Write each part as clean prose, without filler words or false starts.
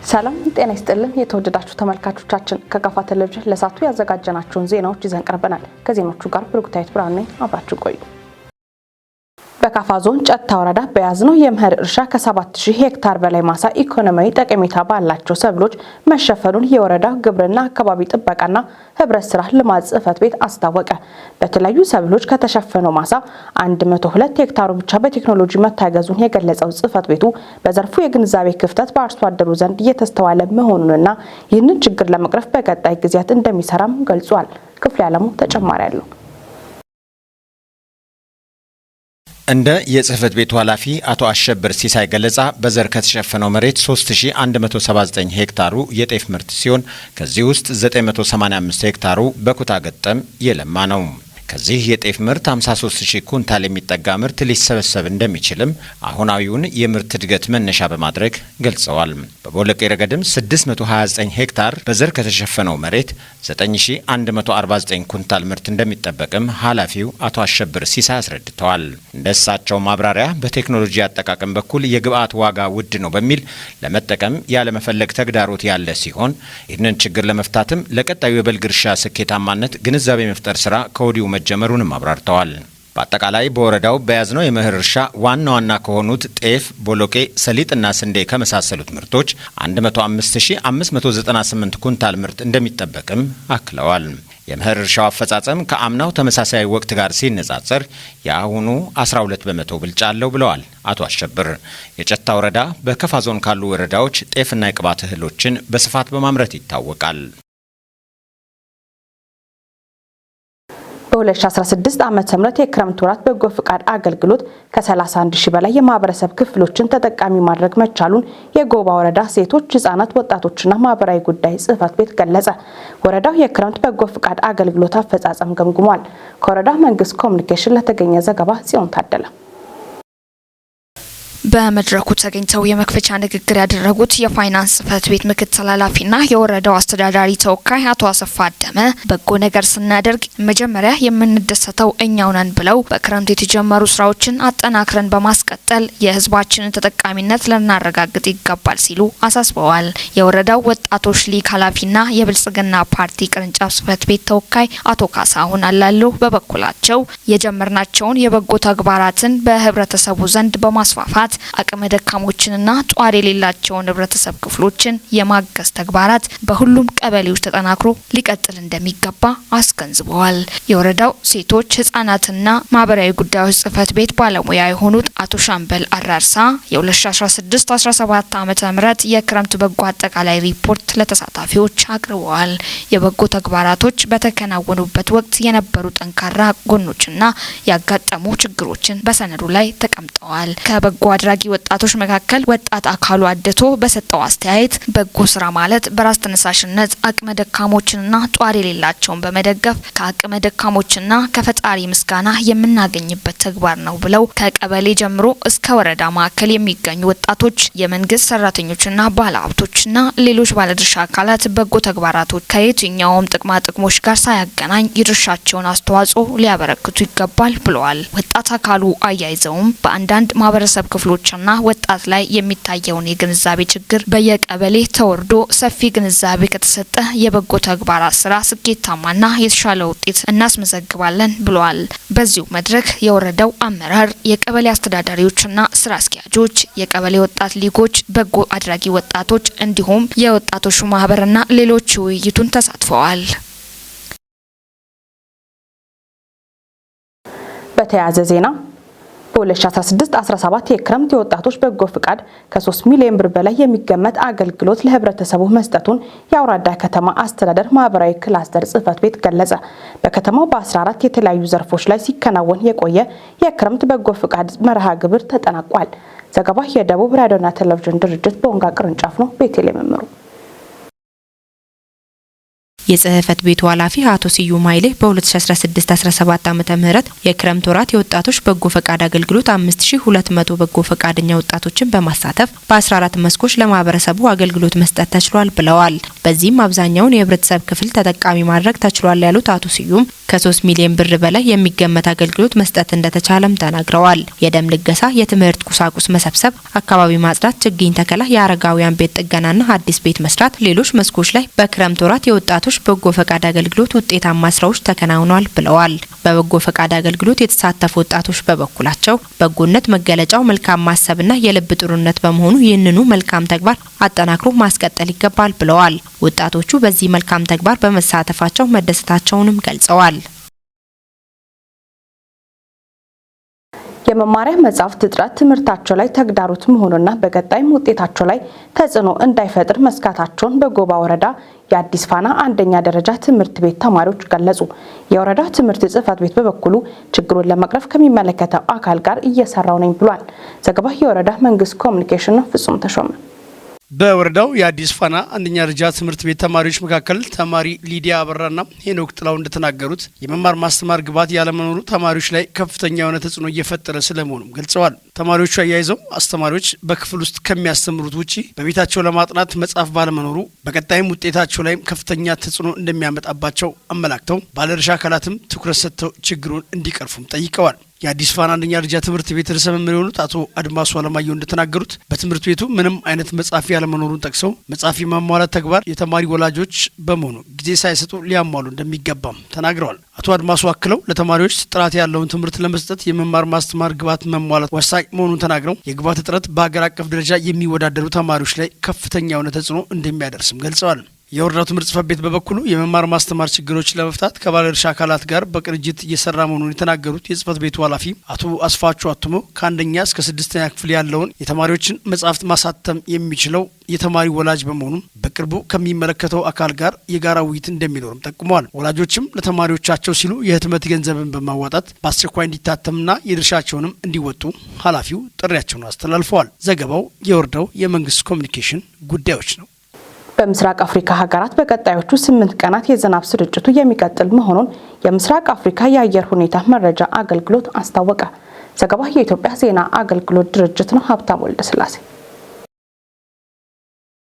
ሰላም ጤና ይስጥልን። የተወደዳችሁ ተመልካቾቻችን፣ ከካፋ ቴሌቪዥን ለሰዓቱ ያዘጋጀናቸውን ዜናዎች ይዘን ቀርበናል። ከዜናዎቹ ጋር ብሩክታዊት ብርሃኑ ነኝ። አብራችሁ ቆዩ። በካፋ ዞን ጨታ ወረዳ በያዝነው የመኸር እርሻ ከ7000 ሄክታር በላይ ማሳ ኢኮኖሚያዊ ጠቀሜታ ባላቸው ሰብሎች መሸፈኑን የወረዳው ግብርና አካባቢ ጥበቃና ህብረት ስራ ልማት ጽሕፈት ቤት አስታወቀ። በተለያዩ ሰብሎች ከተሸፈነው ማሳ 102 ሄክታሩ ብቻ በቴክኖሎጂ መታገዙን የገለጸው ጽሕፈት ቤቱ፣ በዘርፉ የግንዛቤ ክፍተት በአርሶ አደሩ ዘንድ እየተስተዋለ መሆኑንና ይህንን ችግር ለመቅረፍ በቀጣይ ጊዜያት እንደሚሰራም ገልጿል። ክፍሌ አለሙ ተጨማሪ አለው። እንደ የጽህፈት ቤቱ ኃላፊ አቶ አሸብር ሲሳይ ገለጻ፣ በዘር ከተሸፈነው መሬት 3179 ሄክታሩ የጤፍ ምርት ሲሆን፣ ከዚህ ውስጥ 985 ሄክታሩ በኩታ ገጠም የለማ ነው። ከዚህ የጤፍ ምርት 53,000 ኩንታል የሚጠጋ ምርት ሊሰበሰብ እንደሚችልም አሁናዊውን የምርት እድገት መነሻ በማድረግ ገልጸዋል። በቦለቄ ረገድም 629 ሄክታር በዘር ከተሸፈነው መሬት 9149 ኩንታል ምርት እንደሚጠበቅም ኃላፊው አቶ አሸብር ሲሳይ አስረድተዋል። እንደ እሳቸው ማብራሪያ፣ በቴክኖሎጂ አጠቃቀም በኩል የግብአት ዋጋ ውድ ነው በሚል ለመጠቀም ያለመፈለግ ተግዳሮት ያለ ሲሆን፣ ይህንን ችግር ለመፍታትም ለቀጣዩ የበልግ እርሻ ስኬታማነት ግንዛቤ መፍጠር ስራ ከወዲሁ መጀመሩንም አብራርተዋል። በአጠቃላይ በወረዳው በያዝነው የመኸር እርሻ ዋና ዋና ከሆኑት ጤፍ፣ ቦሎቄ፣ ሰሊጥና ስንዴ ከመሳሰሉት ምርቶች 105,598 ኩንታል ምርት እንደሚጠበቅም አክለዋል። የመኸር እርሻው አፈጻጸም ከአምናው ተመሳሳይ ወቅት ጋር ሲነጻጸር የአሁኑ 12% ብልጫ አለው ብለዋል አቶ አሸብር። የጨታ ወረዳ በከፋ ዞን ካሉ ወረዳዎች ጤፍና የቅባት እህሎችን በስፋት በማምረት ይታወቃል። በ2016 ዓ ም የክረምት ወራት በጎ ፍቃድ አገልግሎት ከ31 ሺህ በላይ የማህበረሰብ ክፍሎችን ተጠቃሚ ማድረግ መቻሉን የጎባ ወረዳ ሴቶች፣ ህጻናት፣ ወጣቶችና ማህበራዊ ጉዳይ ጽሕፈት ቤት ገለጸ። ወረዳው የክረምት በጎ ፍቃድ አገልግሎት አፈጻጸም ገምግሟል። ከወረዳ መንግስት ኮሚኒኬሽን ለተገኘ ዘገባ ጽዮን ታደለ። በመድረኩ ተገኝተው የመክፈቻ ንግግር ያደረጉት የፋይናንስ ጽሕፈት ቤት ምክትል ኃላፊና የወረዳው አስተዳዳሪ ተወካይ አቶ አሰፋ አደመ፣ በጎ ነገር ስናደርግ መጀመሪያ የምንደሰተው እኛው ነን ብለው፣ በክረምት የተጀመሩ ስራዎችን አጠናክረን በማስቀጠል የህዝባችንን ተጠቃሚነት ልናረጋግጥ ይገባል ሲሉ አሳስበዋል። የወረዳው ወጣቶች ሊግ ኃላፊና የብልጽግና ፓርቲ ቅርንጫፍ ጽሕፈት ቤት ተወካይ አቶ ካሳሁን አላሉ በበኩላቸው፣ የጀመርናቸውን የበጎ ተግባራትን በህብረተሰቡ ዘንድ በማስፋፋት አቅመ ደካሞችንና ጧሪ የሌላቸውን ህብረተሰብ ክፍሎችን የማገዝ ተግባራት በሁሉም ቀበሌዎች ተጠናክሮ ሊቀጥል እንደሚገባ አስገንዝበዋል። የወረዳው ሴቶች፣ ህጻናትና ማህበራዊ ጉዳዮች ጽሕፈት ቤት ባለሙያ የሆኑት አቶ ሻምበል አራርሳ የ2016/17 ዓ.ም የክረምት በጎ አጠቃላይ ሪፖርት ለተሳታፊዎች አቅርበዋል። የበጎ ተግባራቶች በተከናወኑበት ወቅት የነበሩ ጠንካራ ጎኖችና ያጋጠሙ ችግሮችን በሰነዱ ላይ ተቀምጠዋል። ከበጎ አድራጊ ወጣቶች መካከል ወጣት አካሉ አድቶ በሰጠው አስተያየት፣ በጎ ስራ ማለት በራስ ተነሳሽነት አቅመ ደካሞችንና ጧሪ የሌላቸውን በመደገፍ ከአቅመ ደካሞችና ከፈጣሪ ምስጋና የምናገኝበት ተግባር ነው ብለው፣ ከቀበሌ ጀምሮ እስከ ወረዳ ማዕከል የሚገኙ ወጣቶች፣ የመንግስት ሰራተኞችና ባለሀብቶችና ሌሎች ባለድርሻ አካላት በጎ ተግባራቶች ከየትኛውም ጥቅማ ጥቅሞች ጋር ሳያገናኝ የድርሻቸውን አስተዋጽኦ ሊያበረክቱ ይገባል ብለዋል። ወጣት አካሉ አያይዘውም፣ በአንዳንድ ማህበረሰብ ክፍሎችና ወጣት ላይ የሚታየውን የግንዛቤ ችግር በየቀበሌ ተወርዶ ሰፊ ግንዛቤ ከተሰጠ የበጎ ተግባራት ስራ ስኬታማና የተሻለ ውጤት እናስመዘግባለን ብለዋል። በዚሁ መድረክ የወረዳው አመራር፣ የቀበሌ አስተዳዳሪዎችና ስራ አስኪያጆች፣ የቀበሌ ወጣት ሊጎች፣ በጎ አድራጊ ወጣቶች እንዲሁም የወጣቶች ማህበርና ሌሎች ውይይቱን ተሳትፈዋል። በተያያዘ ዜና፣ በ2016/17 የክረምት የወጣቶች በጎ ፍቃድ ከ3 ሚሊዮን ብር በላይ የሚገመት አገልግሎት ለህብረተሰቡ መስጠቱን የአውራዳ ከተማ አስተዳደር ማህበራዊ ክላስተር ጽሕፈት ቤት ገለጸ። በከተማው በ14 የተለያዩ ዘርፎች ላይ ሲከናወን የቆየ የክረምት በጎ ፍቃድ መርሃ ግብር ተጠናቋል። ዘገባ የደቡብ ራዲዮና ቴሌቪዥን ድርጅት በቦንጋ ቅርንጫፍ ነው። ቤቴል መምሩ። የጽህፈት ቤቱ ኃላፊ አቶ ስዩም ኃይሌ በ2016/17 ዓ.ም የክረምት ወራት የወጣቶች በጎ ፈቃድ አገልግሎት 5200 በጎ ፈቃደኛ ወጣቶችን በማሳተፍ በ14 መስኮች ለማህበረሰቡ አገልግሎት መስጠት ተችሏል ብለዋል። በዚህም አብዛኛውን የህብረተሰብ ክፍል ተጠቃሚ ማድረግ ተችሏል ያሉት አቶ ስዩም፣ ከ3 ሚሊዮን ብር በላይ የሚገመት አገልግሎት መስጠት እንደተቻለም ተናግረዋል። የደም ልገሳ፣ የትምህርት ቁሳቁስ መሰብሰብ፣ አካባቢ ማጽዳት፣ ችግኝ ተከላ፣ የአረጋውያን ቤት ጥገናና አዲስ ቤት መስራት፣ ሌሎች መስኮች ላይ በክረምት ወራት የወጣቶች በጎ ፈቃድ አገልግሎት ውጤታማ ስራዎች ተከናውኗል ብለዋል። በበጎ ፈቃድ አገልግሎት የተሳተፉ ወጣቶች በበኩላቸው በጎነት መገለጫው መልካም ማሰብና የልብ ጥሩነት በመሆኑ ይህንኑ መልካም ተግባር አጠናክሮ ማስቀጠል ይገባል ብለዋል። ወጣቶቹ በዚህ መልካም ተግባር በመሳተፋቸው መደሰታቸውንም ገልጸዋል። የመማሪያ መጻሕፍት እጥረት ትምህርታቸው ላይ ተግዳሮት መሆኑና በቀጣይም ውጤታቸው ላይ ተጽዕኖ እንዳይፈጥር መስጋታቸውን በጎባ ወረዳ የአዲስ ፋና አንደኛ ደረጃ ትምህርት ቤት ተማሪዎች ገለጹ። የወረዳ ትምህርት ጽሕፈት ቤት በበኩሉ ችግሩን ለመቅረፍ ከሚመለከተው አካል ጋር እየሰራው ነኝ ብሏል። ዘገባ የወረዳ መንግስት ኮሚኒኬሽን ነው። ፍጹም ተሾመ። በወረዳው የአዲስ ፋና አንደኛ ደረጃ ትምህርት ቤት ተማሪዎች መካከል ተማሪ ሊዲያ አበራና ሄኖክ ጥላው እንደተናገሩት የመማር ማስተማር ግብዓት ያለመኖሩ ተማሪዎች ላይ ከፍተኛ የሆነ ተጽዕኖ እየፈጠረ ስለመሆኑም ገልጸዋል። ተማሪዎቹ አያይዘው አስተማሪዎች በክፍል ውስጥ ከሚያስተምሩት ውጪ በቤታቸው ለማጥናት መጽሐፍ ባለመኖሩ በቀጣይም ውጤታቸው ላይም ከፍተኛ ተጽዕኖ እንደሚያመጣባቸው አመላክተው ባለድርሻ አካላትም ትኩረት ሰጥተው ችግሩን እንዲቀርፉም ጠይቀዋል። የአዲስ ፋና አንደኛ ደረጃ ትምህርት ቤት ርዕሰ መምህር የሆኑት አቶ አድማሱ አለማየሁ እንደተናገሩት በትምህርት ቤቱ ምንም አይነት መጽሐፍ ያለመኖሩን ጠቅሰው መጽሐፍ የማሟላት ተግባር የተማሪ ወላጆች በመሆኑ ጊዜ ሳይሰጡ ሊያሟሉ እንደሚገባም ተናግረዋል። አቶ አድማሱ አክለው ለተማሪዎች ጥራት ያለውን ትምህርት ለመስጠት የመማር ማስተማር ግብዓት መሟላት ወሳኝ መሆኑን ተናግረው የግብዓት እጥረት በሀገር አቀፍ ደረጃ የሚወዳደሩ ተማሪዎች ላይ ከፍተኛ የሆነ ተጽዕኖ እንደሚያደርስም ገልጸዋል። የወረዳው ትምህርት ጽሕፈት ቤት በበኩሉ የመማር ማስተማር ችግሮችን ለመፍታት ከባለድርሻ አካላት ጋር በቅንጅት እየሰራ መሆኑን የተናገሩት የጽሕፈት ቤቱ ኃላፊ አቶ አስፋቸው አቱሞ ከአንደኛ እስከ ስድስተኛ ክፍል ያለውን የተማሪዎችን መጽሐፍት ማሳተም የሚችለው የተማሪ ወላጅ በመሆኑ በቅርቡ ከሚመለከተው አካል ጋር የጋራ ውይይት እንደሚኖርም ጠቁመዋል። ወላጆችም ለተማሪዎቻቸው ሲሉ የህትመት ገንዘብን በማዋጣት በአስቸኳይ እንዲታተምና የድርሻቸውንም እንዲወጡ ኃላፊው ጥሪያቸውን አስተላልፈዋል። ዘገባው የወረዳው የመንግስት ኮሚኒኬሽን ጉዳዮች ነው። በምስራቅ አፍሪካ ሀገራት በቀጣዮቹ 8 ቀናት የዝናብ ስርጭቱ የሚቀጥል መሆኑን የምስራቅ አፍሪካ የአየር ሁኔታ መረጃ አገልግሎት አስታወቀ። ዘገባ የኢትዮጵያ ዜና አገልግሎት ድርጅት ነው። ሀብታም ወልደስላሴ።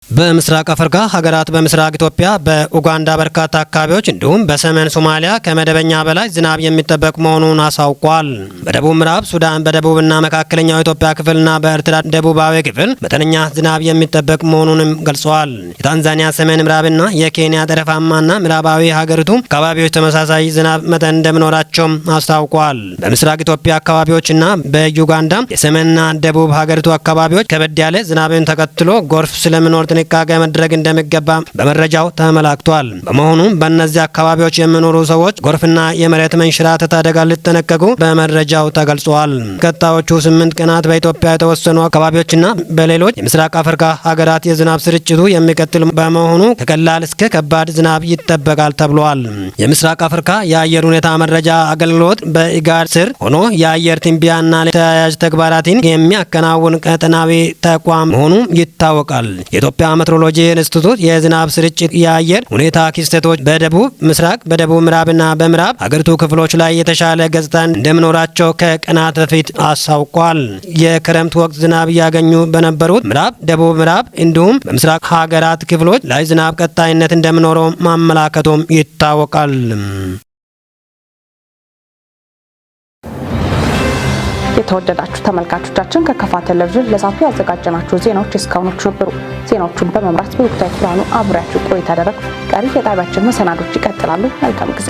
በምስራቅ አፍሪካ ሀገራት በምስራቅ ኢትዮጵያ፣ በኡጋንዳ በርካታ አካባቢዎች እንዲሁም በሰሜን ሶማሊያ ከመደበኛ በላይ ዝናብ የሚጠበቅ መሆኑን አሳውቋል። በደቡብ ምዕራብ ሱዳን፣ በደቡብና መካከለኛው ኢትዮጵያ ክፍልና በኤርትራ ደቡባዊ ክፍል መጠነኛ ዝናብ የሚጠበቅ መሆኑንም ገልጸዋል። የታንዛኒያ ሰሜን ምዕራብና የኬንያ ጠረፋማና ምዕራባዊ ሀገሪቱ አካባቢዎች ተመሳሳይ ዝናብ መጠን እንደሚኖራቸውም አስታውቋል። በምስራቅ ኢትዮጵያ አካባቢዎችና በዩጋንዳ የሰሜንና ደቡብ ሀገሪቱ አካባቢዎች ከበድ ያለ ዝናብን ተከትሎ ጎርፍ ስለሚኖር ጥንቃቄ መድረግ እንደሚገባ በመረጃው ተመላክቷል። በመሆኑም በእነዚህ አካባቢዎች የሚኖሩ ሰዎች ጎርፍና የመሬት መንሸራተት አደጋ ሊጠነቀቁ በመረጃው ተገልጿል። ቀጣዮቹ 8 ቀናት በኢትዮጵያ የተወሰኑ አካባቢዎችና በሌሎች የምስራቅ አፍሪካ ሀገራት የዝናብ ስርጭቱ የሚቀጥል በመሆኑ ከቀላል እስከ ከባድ ዝናብ ይጠበቃል ተብሏል። የምስራቅ አፍሪካ የአየር ሁኔታ መረጃ አገልግሎት በኢጋድ ስር ሆኖ የአየር ትንበያና ተያያዥ ተግባራትን የሚያከናውን ቀጠናዊ ተቋም መሆኑ ይታወቃል። የኢትዮጵያ ሜትሮሎጂ ኢንስቲትዩት የዝናብ ስርጭት የአየር ሁኔታ ክስተቶች በደቡብ ምስራቅ፣ በደቡብ ምዕራብና በምዕራብ ሀገሪቱ ክፍሎች ላይ የተሻለ ገጽታ እንደሚኖራቸው ከቀናት በፊት አሳውቋል። የክረምት ወቅት ዝናብ እያገኙ በነበሩት ምዕራብ፣ ደቡብ ምዕራብ እንዲሁም በምስራቅ ሀገራት ክፍሎች ላይ ዝናብ ቀጣይነት እንደሚኖረው ማመላከቱም ይታወቃል። የተወደዳችሁ ተመልካቾቻችን ከከፋ ቴሌቪዥን ለሰዓቱ ያዘጋጀናቸው ዜናዎች እስካሁኖቹ ነበሩ። ዜናዎቹን በመምራት በወቅታዊ ብርሃኑ አብሬያችሁ ቆይታ አደረግኩ። ቀሪ የጣቢያችን መሰናዶች ይቀጥላሉ። መልካም ጊዜ።